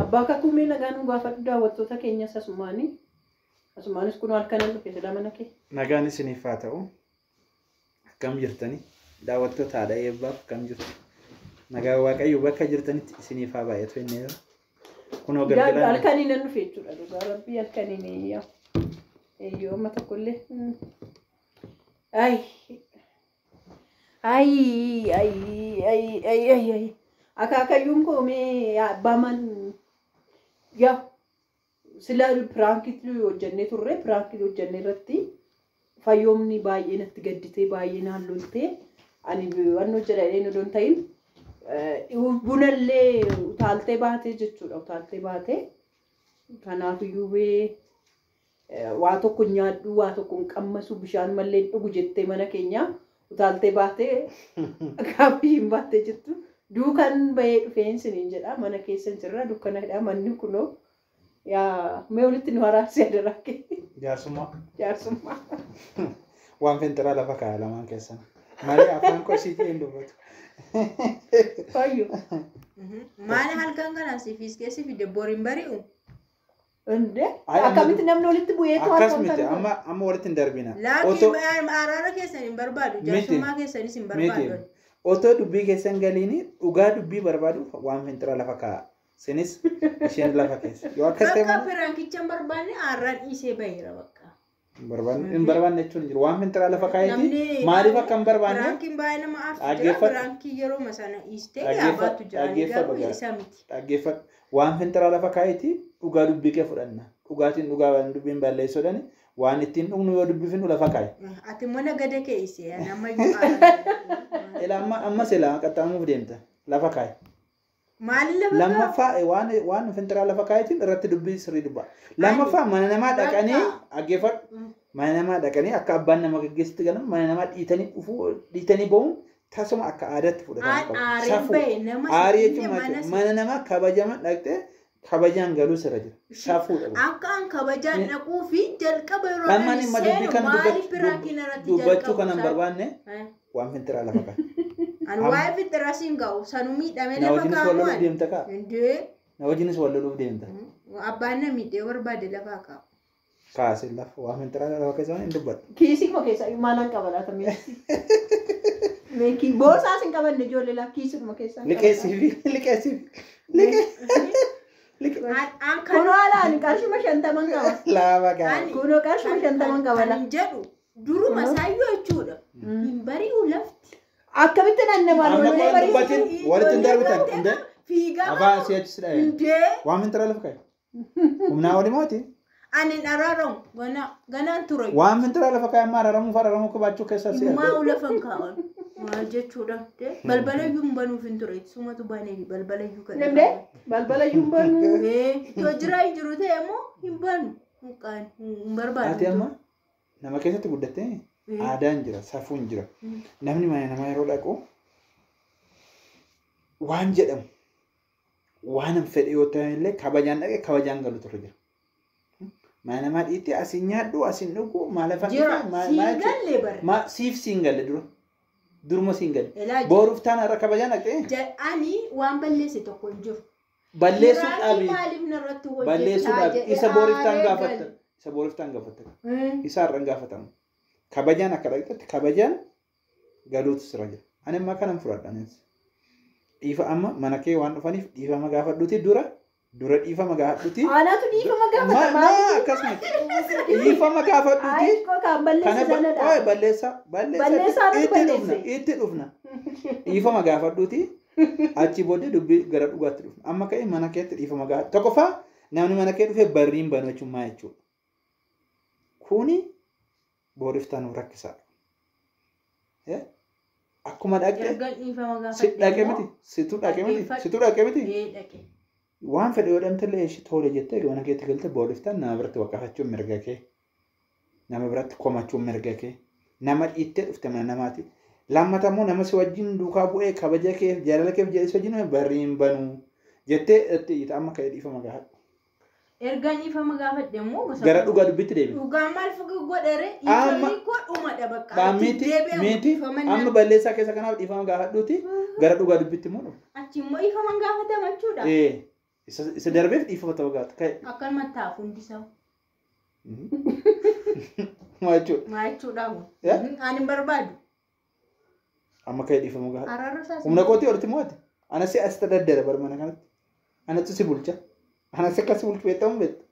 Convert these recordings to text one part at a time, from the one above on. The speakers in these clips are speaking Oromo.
Abbaa kakuu mee nagaa nu gaafadhu daawwattoota keenyas asumaanii. Asumaanis kun halkanan dhufe sila mana kee. Nagaan isiniif haa ta'u. Akkam jirtani? Daawwattoota haadha eebbaaf akkam jirtu? Nagaan Waaqayyo bakka jirtanitti isiniif haa baay'atu inni yeroo. Kunoo galgalaan Halkanii nan dhufe jechuudha dhugaa rabbii halkaniin yaa. Eeyyoo amma tokkollee. Ay. Ay ay ay ay ay ay. Akaakayyuun koo mee abbaa man yaa sila piraankitti hojjennee turre piraankii hojjennee irratti fayyoomni baay'ee natti gadditee baay'ee naan loltee ani waan hojjedha odoo hin ta'in bunallee utaaltee baatee jechuudha utaaltee baatee kanaafiyyuu bee waa tokko nyaadhu waa tokko hin qammasu bishaan mallee hin dhugu jettee mana keenya utaaltee baatee gaaffii hin baattee jirtu duukan bahee dhufeen siniin jedha mana keessa jirra dukkanadha manni kunoo yaa mee walitti nu araarsee adaraa kee jaarsummaa jaarsummaa. waan fenxiraa lafa kaa'a lamaan keessan. Malee afaan kosii hin dubbatu. Fayyo. Maali halkan kana si fiiskee fide boriin bari'u? Inde Ay, amma akkamitti namni walitti bu'eetu Akkas halkan miti kana amma amma walitti hin darbina. Laakiin Otoo araara keessan hin barbaadu. Miti. Jaarsummaa keessanis hin miti barbaadu. otoo dubbii keessan galiini dhugaa dubbii barbaaduuf waan fenxiraa lafa kaa'a. Sinis isheen lafa keessa. Yoo akkas ta'e Bakka malee piraankicha hin barbaanne aarraan dhiisee baheera bakka. hin barbaanne hin barbaanne jechuun hin jiru. Waan fenxiraa lafa kaayeeti Namni maaliif akka hin barbaanne piraankiin baay'ee nama aarsu jira. Dhaggeeffadhu. Piraankii yeroo sana dhiistee Dhaggeeffadhu, yaabaatu jira. Ani dhaggeeffadhu garuu gaa. isa miti. Dhaggeeffadhu. Waan fenxiraa lafa kaayeeti dhugaa dubbii kee fudhanna. Dhugaatiin dhugaa waan dubbiin balleessuudhaan waan ittiin dhugnu yoo dubbifnu lafa kaaye. Ati mana gada keesse ammayyuu aarraa. Ila amma amma silaa qaxxaamuuf deemta lafa kaaye. Maali lafa kaa'u? Lammaffaa waan waan fenxiraa lafa kaayetiin irratti dubbii sirrii dubba. Lammaffaa mana namaa dhaqanii dhaggeeffadhu. Mana namaa dhaqanii akka abbaan nama gaggeessitti galan mana namaa dhiitanii dhufuu dhiitanii bahuun tasuma akka aadaatti fudhatama qabu. Aareen Safuu. bahe nama Aarii si jechuun maal mana jechuudha? Mana namaa kabajama dhaqxee kabajaan galuu sirra jira. Safuudha. kun. Akka an kabajaan dhaquu fi jalqaba yeroo Amma ani inni dubbii seenu kana maali piraankiin irratti dubbachuu jalqabu kana hin isaa? barbaanne waan fenxiraa lafa kaaye. Ani waa'ee fixira siin ga'u sanuu miidhamee Na lafa wajjinis wal kaa'u loluuf ani. deemta kaa? Indee Na wajjinis wal loluuf deemta. abbaan na miidhee barbaade lafaa kaa'u. Kaasee lafa waan fenxiraa lafa keessa hin dubbadhu. Kiisii koo keessa maalaan qaba laata meeshaa? Meekii boorsaas hin qabanne ijoollee laa kiisuma keessaa. Liqeessiifi liqeessiifi liqee liqee An kan Kunoo alaan qarshuma 50 qaba. lafa kaaye. Ani- Kunoo qarshuma 50 qaba kan laa. hin jedhu duruma isaayyuu jechuudha. Hin bari'u lafti. Akkamitti nan namaan Amma waliin qola bariisisu? dubbatin walitti hin darbitan. Indee Fiigaa afaan asii achi si dhahee. Indee Waan fenxiraa lafa kaaye. Humnaa olii mooti. ani hin araaramu ganaan ture. Waan fenxiraa lafa kaaye amma araaramuu fi araaramuu qabaachuu keessaa si Maa argatu. lafa hin kaa'an. Maal jechuudha? Balbala iyyuu hin banuuf hin ture. Sumatu banee balbala iyyuu kan. Namni balbala iyyuu hin banu. Itoo jiraa hin jiru ta'e immoo hin banu. Hin hin barbaadu. Ati amma nama keessatti guddattee aadaan jira, safuun jira. Namni mana namaa yeroo dhaqu waan jedhamu waan hin fedhe yoo ta'e illee kabajaan dhaqee kabajaan galu turre jira. Mana namaa dhiittee asiin nyaadhu, asiin dhugu, maal afaan Jira. dhufe, maal Siin maal jechuudha. galle bara. Ma siif siin galle dura. Duruma siin galle. Elaa Boruuf taana irra kabajaan dhaqxee ani waan balleesse tokko hin jiru. balleessuu Piraankii dhaabi. maaliif narratti Balleessuu hojjetaa dhaabi. jedhee Isa boriif taan aaree gaafatta. gale. Isa boriif taan gaafatta. Isa har'a hin gaafatamu. Kabajaan akka dhaqxetti kabajaan galuutu sirra jira. Ani amma kanan fudhadha anis. Dhiifa amma mana kee waan dhufaniif dhiifama gaafadhuuti dura dura dhiifama gaafadhuuti. Anaatu dhiifama gaafata Ma maaliif? akkasuma dhiifama gaafadhuuti. Ayi koo kan Kana balleesse sanadha. ooye balleessaa Balleessaa balleessaa nutu itti dhufna balleesse. itti dhufna. Dhiifama gaafadhuuti achi booddee dubbii gara dhugaatti dhufna. Amma ka'e mana keetti dhiifama gaafadhu. Tokkoffaa namni mana kee dhufee barriin banu jechuun maal jechuudha? Kuni booriif taanuu rakkisaadha. Akkuma dhaqxe Erga dhiifama si gaafadhe dhaqe immoo miti situ dhaqe miti dhaggeeffadhu. situ dhaqe miti ee dhaqe. waan fedhe yoo dhamte ishee tole jettee mana keetti galte booriftaan nama biratti waqafachuun mirga kee nama biratti komachuun mirga kee nama dhiittee dhufte mana namaati. Lammata immoo nama si wajjin duukaa bu'ee kabaja keef jaalala keef jedhee si wajjin barri hin banuu jettee itti iyyita amma ka'ee dhiifama gaafadhu. Erga dhiifama gaafadhe immoo gosa Gara dhugaa dubbitti deebi. Dhugaa maal fuga godhere Amma- dhiifamni koo dhumadha bakka. Achi Miti deebi'amu miti dhiifama amma naan- balleessaa keessa kanaaf dhiifama gaafadhuuti gara dhugaa dubbitti immoo dhufu. Achi immoo dhiifama gaafatama jechuudha. Ee Isa darbeef dhiifama ta'uu gaafata. Ka'e. Akkanumatti taa'u hundisaa. Maal jechuudha? Maal jechuudha kun? Eh? Ani hin barbaadu. Amma ka'e dhiifama gaafata. Araara isaas. Humna kootii olitti moo ati? Anas as tadaddara bar mana kanatti. Anatu si bulcha. Anas akka si bulchu beektamu beekta.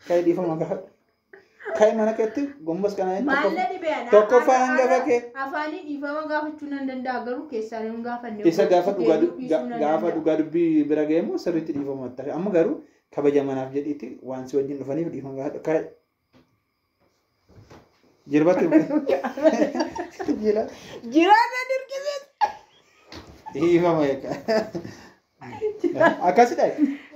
Ka'e dhiifama gaafadhu. Ka'e mana keetti gombas kana Maal na dhibee ana? tokkoffaa hangafa kee. Afaanii dhiifama gaafachuu nan danda'a garuu keessaan hin gaafanne. Isa gaafa dhugaa Dhiisuu nan gaafa danda'a. dhugaa dubbii bira ga'e sirriitti dhiifama ta'a. Amma garuu kabaja manaaf jedhiitti waan si wajjin dhufaniif dhiifama gaafadhu. Ka'e. Jirbatti. Jila. Jiraata dirqisiisa. Dhiifama eega. Akkasidha.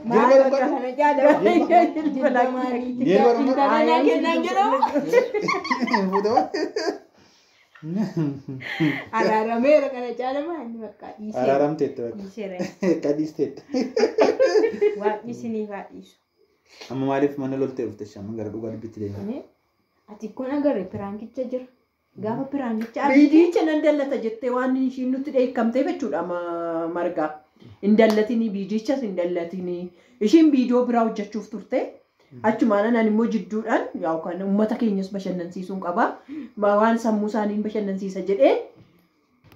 Jilba dhugaa. Kana jaalala. Jilba Jilba Intala naa kennaan jedhamu. Fuutama. Araarameera kana jaalama inni bakka dhiiseera. Araaramteetti bakka. Dhiiseera. Qadiisteetti. Waaqni isiniif haa dhiisu. Amma maaliif mana loltee dhufte shamma gara dhugaa dubbitti deema. Ati kun agarre piraankicha jira. Gaafa piraankicha Biidicha nan dallata jettee waan ishiin nutti dheekkamtee jechuudha margaa. Hin dallatinii biidichas hin dallatinii. Ishiin biidiyoo biraa hojjechuuf turte. Achumaan ani immoo jidduudhaan yookaan uummata keenyas bashannansiisuun qaba. Waan sammuu isaaniin bashannansiisa jedhee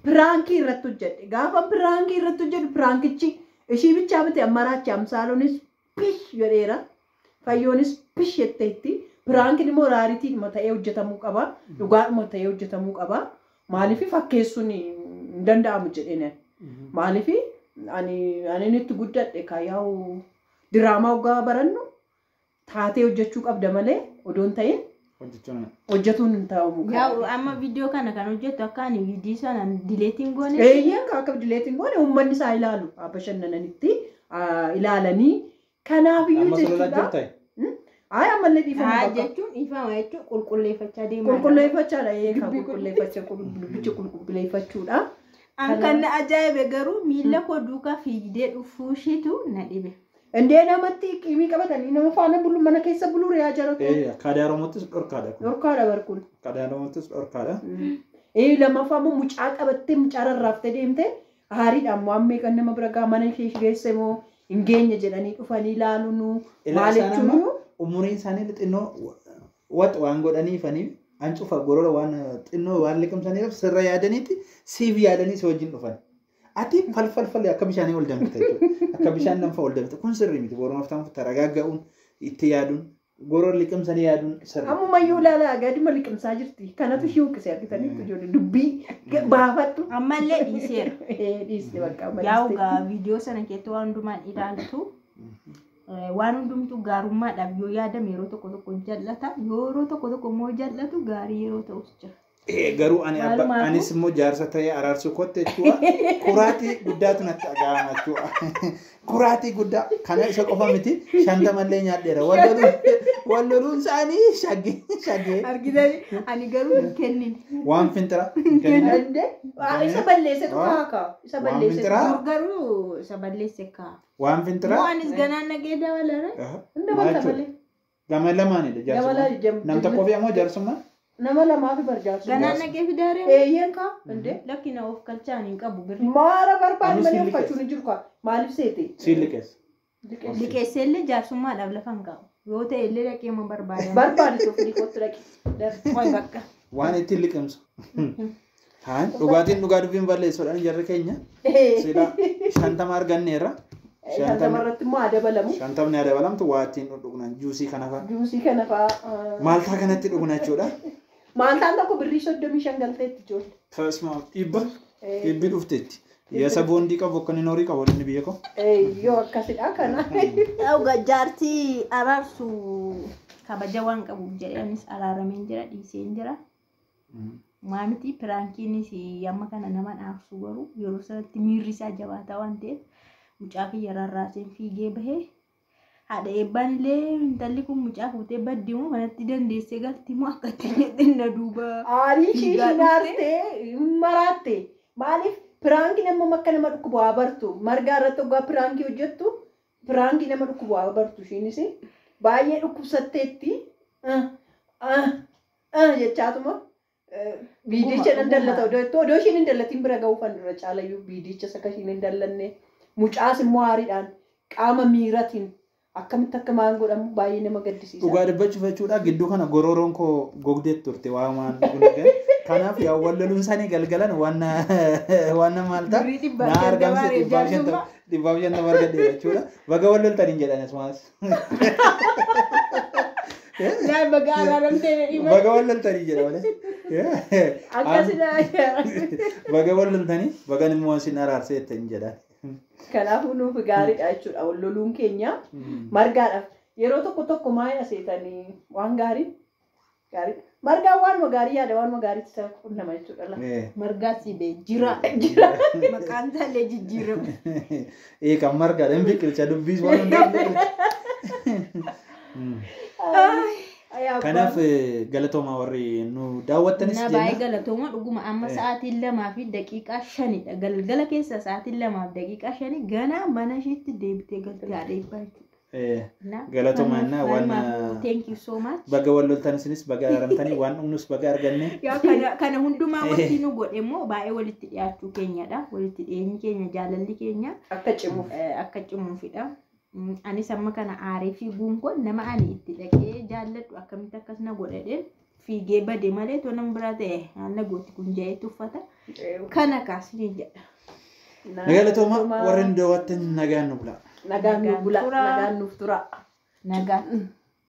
piraankii irratti hojjedhe. Gaafa piraankii irratti hojjedhu piraankichi ishii bichaa miti ammaraachi amsaalonis pish jedheera. Fayyoonis pish jetteetti. Piraankiin immoo raaritiidhuma ta'ee hojjetamuu qaba. Dhugaadhuma ta'ee hojjetamuu qaba. Maaliif fakkeessuun hin danda'amu jedheen. Maaliif ani itti guddadhe kaayyaa'u diraamaa hoggaa barannu taatee hojjechuu qabda malee odoon ta'in Hojjechuun. hojjetuun hin ta'amu. Yaa amma viidiyoo kana kan hojjettu akka ani viidiyoo sana dileetiin goone. Eeyyeen akka dileetiin goone uummanni isaa ilaalu bashannananitti ilaalanii kanaafiyyuu Amma sulula jechuudha. jirta. Ayi ammallee dhiifama Haa bakka. jechuun dhiifama jechuun qulqulleeffachaa deemaa. Qulqulleeffachaadha eegaa qulqulleeffacha dubbicha qulqulleeffachuudha. An kan na ajaa'ibe garuu miila koo duukaa fiigdee dhufuu ishiitu na dhibe. Indee namatti qiimii qabatanii nama faana bulu mana keessa bulu re'aa jaratu. Akka aadaa Oromootis dhorkaadha kun. Dhorkaadha barkun. Akka aadaa Oromootis dhorkaadha. Lammaffaa immoo mucaa qabattee mucaa rarraaftee deemte haariidhaan waan meeqan nama bira gaa mana ishee geesse moo hin geenye jedhanii dhufanii ilaaluun maal Isaan amma jechuun umuriin isaanii xinnoo wax waan godhaniifanii hancufa gorora waan xinnoo waan liqimsaniif sirra yaadaniiti siif yaadanii si wajjin dhufan. Ati falfalfal akka bishaanii ol danfite jechuudha. Akka bishaan danfa ol danfite. Kun sirrii miti. Borumaaf ta'uuf taragagga'uun itti yaaduun gorora liqimsanii yaaduun sirrii. Ammumayyuu ilaalaa gaduma liqimsaa jirti. Kanatu ishee huqqise argitanii ijoollee dubbii baafadhu. Ammallee dhiiseera. Dhiisne bakka amma Yaa'u dhiiste. gaa viidiyoo sana keessatti waan hundumaan ilaaltu waan hundumtuu gaarummaadhaaf yoo yaadame yeroo tokko tokko jallata yeroo tokko tokko immoo jallatu gaarii yeroo ta'us jira. Garuu ani Maalumaafuu? anis immoo jaarsa ta'ee araarsuu kootti jechuudha. Kuraatii guddaatu natti dhaga'ama jechuudha. Kuraatii guddaa kana isa qofa miti shantamallee nyaadheera. Wal loluun isaanii shaggee shaggee Argitanii ani garuu hin kennine. waan fintira. Indee isa balleessetu kaaka. Isa Waan balleessetu. finxiraa? Dur garuu isa balleesse kaa. Waan fintira. Moo anis ganaan nagee dabalare. Hin dabalta malee. Gama lamaanidha Gama jaarsummaa. Nam tokkoo fi ammoo jaarsummaa. Nama lamaa fi barjaarsummaa. Ganaan nagee fidaaree. Eeyyeen kaa. Indee. Lakkina of kalchaan hin qabu birri. Maara barbaadu Anis malee hin uffachuun hin jiru kaa. Maaliif seete? Siin liqeessa. Liqeessee illee jaarsummaadhaaf lafa hin qabu. Yoo ta'e illee dhaqee ma barbaada. Barbaadu ofii kootti dhaqi. Qoy bakka. Waan ittiin liqimsu. Haan dhugaatiin dhugaa dubbiin balleessuudhaan jarri keenya sila 50 arganneerra. 50 irratti immoo haa dabalamu. 50 haa dabalamtu waa ittiin dhugnan juusii kana fa'a. Juusii kana fa'a. Maaltaa kanatti dhugna jechuudha. Maaltaan tokko birrii 35 galteetti ijoollee. Tasuma dhibba dhibbi dhufteetti. Yeesa boondii qabu akka inni horii qabu inni biyya koo. Yoo akkasidha kana. Dhuga jaartii araarsu kabaja waan qabuuf jedhee anis araarameen jira dhiiseen jira. Maamiti piraankiinis amma kana nama dhaabsu garuu yeroo sanatti miirri isaa jabaataa waan ta'eef mucaa kiyya rarraaseen fiigee bahee haadha eebbaan illee intalli kun mucaa fuutee baddi moo manatti dandeessee galti moo akka itti jedhee na duuba. Aarii ishii maraattee maraatte maaliif piraankii nama akka nama dhukkubu haa bartu margaa irratti hoggaa piraankii hojjettu piraankii nama dhukkubu haa bartu ishiinis baay'ee dhukkubsatteetti jechaatuma biidicha nan dallata odoo ishiin hin dallatiin bira ga'uu fan dura caalayyuu biidichas akka ishiin hin dallanne mucaas immoo aariidhaan Qaama miiratiin akkamitti akka maal godhamu baay'ee nama gaddisiisa. Dhugaa dubbachuuf jechuudha gidduu kana gororoon koo gogdee turte waan waan dhugan. Kanaaf yaa wal loluun isaanii galgalan waan waan maal ta'a Birrii dhibbaa na argamse shantama 150 150 argadhe jechuudha. Baga wal loltaniin jedhan asumas. Laa baga araaramtee dhima. Baga wal loltanii jedha malee. Akkasidha. Baga wal loltanii bagan immoo isin araarsee jettan jedhan. Kanaafuu nuuf gaariidha jechuudha wal loluun keenya margaadhaaf. Yeroo tokko tokko maayila seetanii waan gaarii gaarii margaan waanuma gaarii yaada waanuma gaariitti isa qunnama jechuudha. La. Margaa si bee jira. Jira. Maqaan isaallee jijjiirama. Ee kan margaadha hin biqilcha dubbiis waan hundaa hin biqilcha. Ay, abbaa. Kanaaf galatoomaa warri nu daawwattanis Na baay'ee jenna. galatooma dhuguma amma sa'aatiin 2:05dha. Galgala keessa sa'aatiin 2:05 ganaa mana isheetti deebitee galtee haadha eebbaa jechuudha. Na Galatoomaa jenna waan Thank you so much. baga wal loltan isinis baga araaramtanii waan dhugnus baga arganne. Yaa kana hundumaa wanti nu godhe immoo baay'ee walitti dhiyaachuu keenyadha. Walitti dhiyeenyi keenya jaalalli keenya Akka cimuuf. Akka cimuufidha. Anis amma kana aaree fiiguun kun nama ani itti dhaqee jaalladhu akkamitti akkas na godhadheen fiigee bade malee too nama biraa ta'e haala gooti kun jedhee tuffata. Kana kaasni jedha. Galatoomaa warri nu daawwattan nagaan nu bulaa. Nagaan nuuf bulaa. Nagaan Nagaan nuuf tura. Nagaa.